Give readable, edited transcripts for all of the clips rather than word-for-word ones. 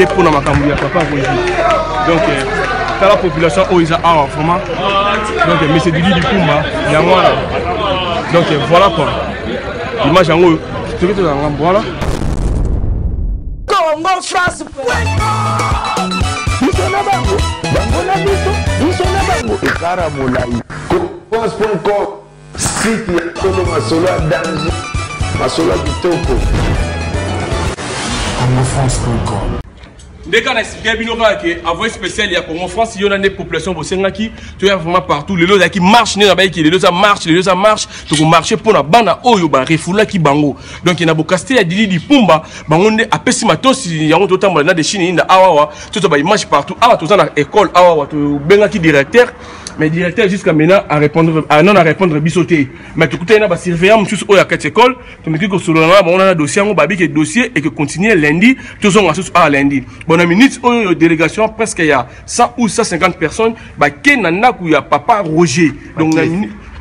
Baye mpona makambo ya papa Roger. Donc tala population oyo eza awa vraiment. Donc monsieur Didi Dipumba yango wana. Donc voilà quoi. Image yango soki tozala ngambo wana. Congo France. Biso na bango, bango na biso, biso na bango. Ekara molai. France.com site ya solo masolo ya danger, masolo ya kitoko. CongoFrance.com Nde kaka na explike bino kaka ke envoyé spécial ya Congo France yo na nde population bosengaki toya vraiment partout. Lelo ezalaki marche nde nabayiki, lelo eza marche, lelo eza marche, tokomarche mpo na bana oyo barefoulaki bango. Donc na bokaste ya Didi Dipumba, bango nde apesi matosi yango. Totambola na deshine inda awawa, tozwa baimage partout. Awa toza na école awawa, tobengaki directeur, mais directeur jusqu'à maintenant a répondre a non a répondre biso te. Mais tokutani na basurveillant mosusu oyo ya kati école, tomeki kosolola na bango na dossier yango, babi ke dossier eke continue lundi, tozonga susu awa lundi. Bon, na minute oyo délégation presque ya 100 ou 150 personnes bake na ndako ya papa Roger. Donc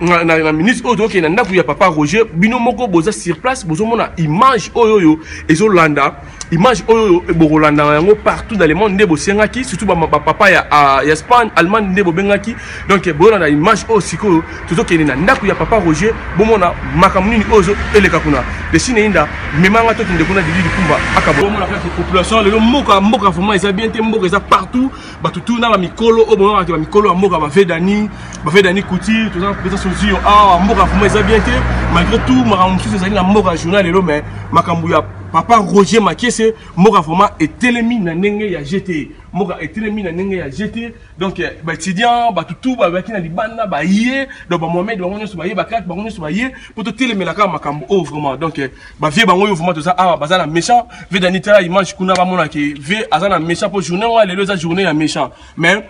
na minute oyo tokokende na ndako ya papa Roger. Bino moko boza sur place, bozomona image oyo oyo ezolanda, image oyo bokolanda yango partout dans le monde nde bosengaki, surtout bapapa ya Espagne, Allemagne nde bobengaki. Donc boyolanda image oyo sikoyo, tozokende na ndako ya papa Roger, bomona makambo nini oyo eleka kuna. Desine inda memanga, tokende kuna. Didi Likumba akabo, bomona kaka population lelo. Mboka, mboka vraiment eza bien te. Mboka eza partout, bato tu na bamikolo oyo bomonaka bamikolo ya mboka, bavedani, bavedani couture, toza mpenza sozio awa. Mboka vraiment eza bien te. Malgré tout makambo mosusu ezali na mboka journal lelo, mais makambo ya papa Roger Makiese, mboka vraiment etelemi na ndenge ya gt, mboka etelemi na ndenge ya gt. Donc baétudiant, bato tu babaki na libanda baye, donc bamohamed bango nyonso baye, bakate bango nyonso baye mpo totelemela kaka makambo oyo vraiment. Donc bavie bango oyo vraiment toza awa, baza na méchant ve dani. Tala image kuna, bamonaki ve aza na méchant mpo journée wana lelo eza journée ya méchant. Mais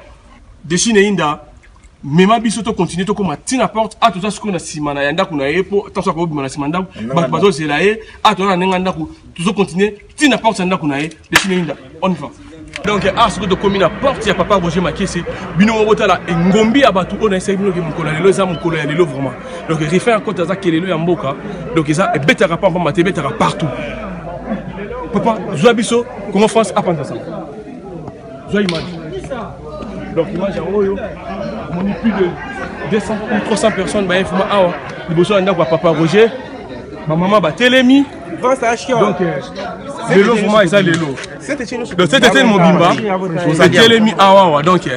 deshine inda mema biso, tocontinue, tokóma ntina porte. A toza sikoyo na nsima na ya ndako na ye, mpo ntanso akobima na nsima ndako, bato bazozela ye. A toza na ndenge ya ndako, tozocontinue ntina porte ya ndako na ye. Deshine inda, on y va. Donc a sikoyo tokomi na porte ya papa Roger Makese. Bino moko botala engombi ya bato oyo nayesaki bino ke mokolo ya lelo eza mokolo ya lelo vraiment. Donc rifin ya kota aza kelelo ya mboka. Donc eza ebetaka pampamba te, ebetaka partout. Papa, zwa biso Congo France apanza sango, zwa image. Donc image yango oyo omoni, plus de 200 ou 300 personnes baye vraiment awa liboso ya ndako ya papa Roger. Bamama batelemi. Donc lelo vraiment eza lelo. Donc cet été mobimba etelemi awawa. Donc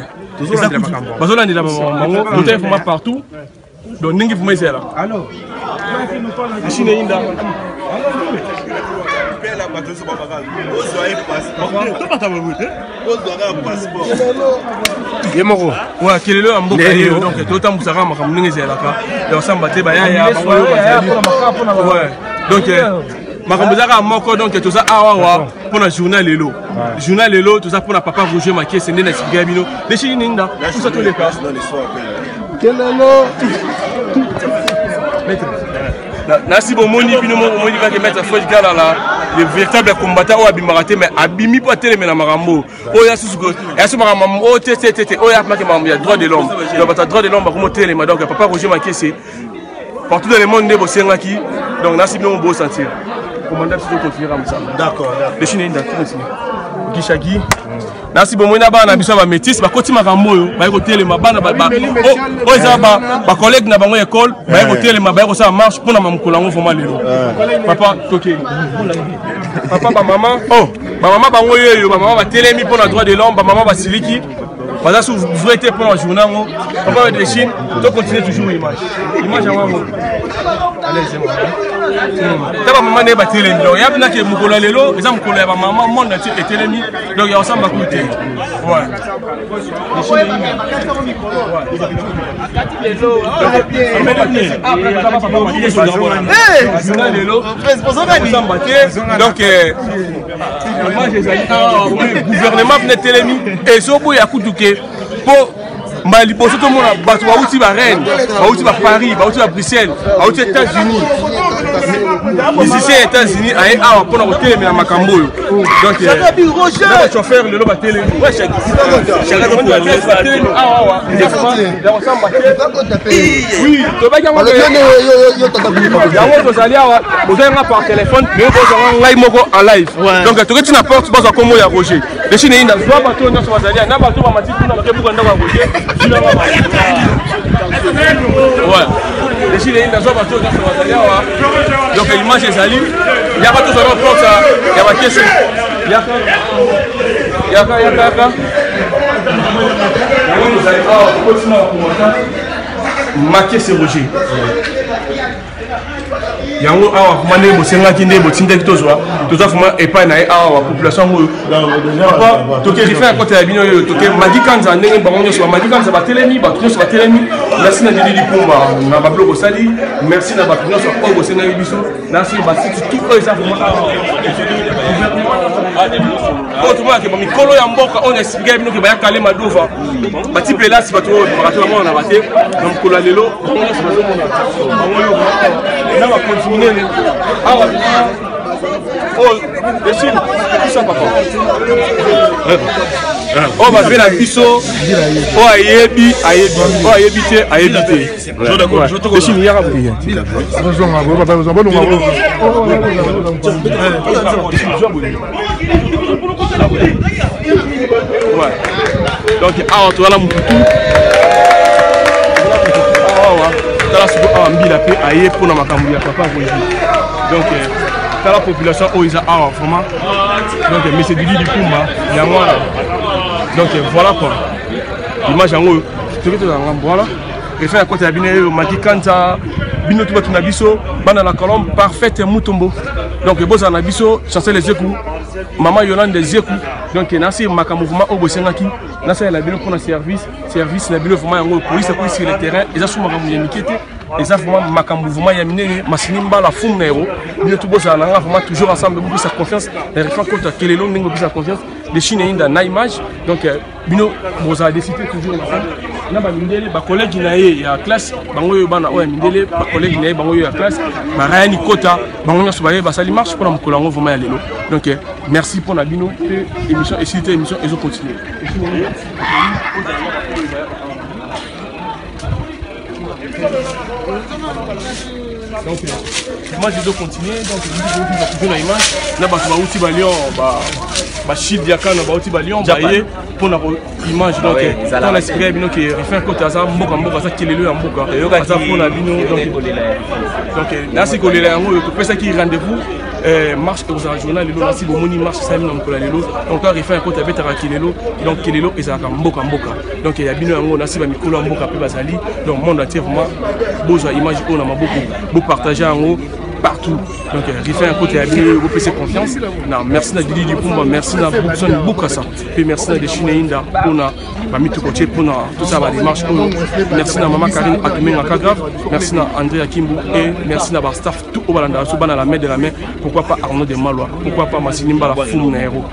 bazolandela bango, botali vraiment partout. Donc ndenge vraiment ezala machine eyinda. Bato nyonso babaka ozwa ye passeport, ye moko wa kelelo ya mboka ye. Donc totambusaka makambo ndenge ezalaka ya kosamba te, bayaya bango oyo bazali. Donc makambo eza kaka moko. Donc toza awawa mpona journal lelo, journal lelo toza mpona papa Roger Makiese. Nde na explike bino deshini ninda kusa toleka. Kelelo. Nasi bomoni, bino moko bomoni kaka maître Fred Galala, le véritable combattant oyo abimaka te, mais abimi mpo atelemela makambo oyo ya susu, ya su makambo oyo te te te te, oyo apamaki makambo ya droit de l'homme. Donc bato ya droit de l'homme bakomi otelema. Donc papa Roger Makiese, partout dans le monde nde bosengaki. Donc nasi bino mo bosentir commanda biso, tocontinue kaka mosala. D'accord. Deshine inda, tocontinue gishagi. Nasi bomoi na bana na biso ya bamétis bakoti makambo oyo, baye kotelema. Bana oyo eza bacollègue na bango ya école, baye kotelema, baye kosala marche mpona mokolo yango vraiment lelo. Papa, toke papa. Bamama, oh, bamama bango yeyo, bamama batelemi mpona droit de l'homme. Bamama basiliki, baza su vrai te mpona journée yango. Papa de Chine, tocontinue toujours image, image yango yango. Ta bamama nde batelemi. Donc ya mpena ke mokolo ya lelo eza mokolo ya bamama, monde entier etelemi. Donc ya kosamba kutu te. Ouais. Lelo kosamba te. Donc image ezali awa, gouvernement mpena etelemi, ezoboya kutu ke mpo mbala liboso tomona bato bauti baRennes, bauti baParis, bauti baBruxelles, bauti États-Unis. Musicien ya États-Unis aye awa mpona kotelemela makambo oyo. Donc na bachauffeur lelo batelemi batelemi awa awa ya kosamba te. Oui, tobaki yango yango tozali awa, bozali nga par téléphone, mais bozwanga ngai moko en live. Donc toketi na porte, bazwa kombo ya Roger Deshine Inda, zwa bato nyonso bazali na bato bamati kuna, bakebuka ndako ya Roger. Ouais. Deshine Inda, zwa bato nyonso bazali awa. Donc image ezali yaka, tozwa na porte ya bakesi. Yaka, yaka, yaka, yaka. Yango tozali awa, tokoti na bakomata Makese Roger. Yango awa vraiment nde bosengaki, nde botindaki, tozwa, tozwa vraiment epai na ye awa. Population yango oyo, papa, toke rife ya kote ya bino oyo, toke Magi Kanza, ndenge bango nyonso bamagi Kanza batelemi, bato nyonso batelemi. Merci na Didi Lipumba na babiloko osali, merci na bato nyonso oyo bosengaki biso. Nasi basite tout oyo eza vraiment awa oyo tomonake bamikolo ya mboka oyo na explike bino ke baya kale madova batipe elasi, bato oyo bimaka te, bamonana te na mokolo ya lelo. Bango nyonso bazomona bango oyo na bakonzi minene awa oyo esili kusa papa oyo babe na biso. Oyo ayebi ayebi, oyo ayebi te ayebi te. Esili yaka boye. Ouais. Donc awa toza na mokutu awa, tala siko awa mbila mpe aye mpona makambo ya papa Roger. Donc tala population oyo eza awa vraiment. Donc monsieur Didi Dikumba yango wana. Donc voilà quoi, image yango oyo soki tozala ngambo wana, refa ya kota ya bino oyo Maki Kanza, bino tu bato na biso bana la Colombe parfaite Mutombo. Donc bozala na biso, Chancel Ezeku, mama Yolande Zeku. Donc nasi makambo vraiment oyo bosengaki nasalela bino mpona service na bino vraiment yango. Police akoki sur le terrain, eza su makambo ya mike te, eza vraiment makambo vraiment ya minene. Masini Mbala fumu na ero, bino tu bozala na nga vraiment toujours ensemble, bopesa confiance na refa kota kelelo ndenge bopesa confiance de Chine Inda na image. Donc bino bozala décité toujours ensemble na bamindele, bacollègue na ye ya classe, bango oyo bana oyo ya mindele, bacollègue na ye bango oyo ya classe, barayani kota, bango nyonso baye basali marche mpona mokolo yango vraiment ya lelo. Donc merci mpona bino mpe émission esili te, émission ezocontinue. Donc image ezocontinue. Donc toujours na image na bato bauti balion, bashid ya kano bauti balion, baye mpona image. Donc mpona esprit ya bino ke Rifin Kota aza mboka mboka, aza kelelo ya mboka, aza mpona bino. Donc nasi kolela yango oyo topesaki rendez-vous, marche ekozala journal lelo. Nasi bomoni marche esalemi na mokolo ya lelo. Donc Rifin Kota abetaka kelelo, donc kelelo ezalaka mboka mboka. Donc ya bino yango, nasi bamikolo ya mboka mpe bazali. Donc monde entier vraiment bozwa image oyo na maboko, bopartage yango partout. Donc Rifin ya kota ya bino oyo bopesa confiance na. Merci na Didi Dipumba, merci na Bukson Bukasa mpe merci na Deshine Inda mpona bamituko tie mpona tosala badémarche oyo. Merci na mama Karine Atumenga Kagrave, merci na André Akimbu et merci na bastaff tout oyo balandaka so bana la main de la main. Pourquoi pas Arnaud de Malwa, pourquoi pas Masini Mbala fumu na héros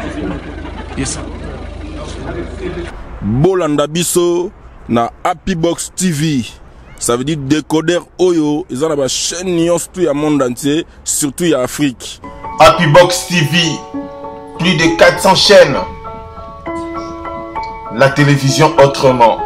yesa. Bolanda biso na Happy Box TV, ça veut dire décodeur oyo eza na bachaîne nyonso tout ya monde entier, surtout ya Afrique. Happy Box TV, plus de 400 chaînes. La télévision autrement.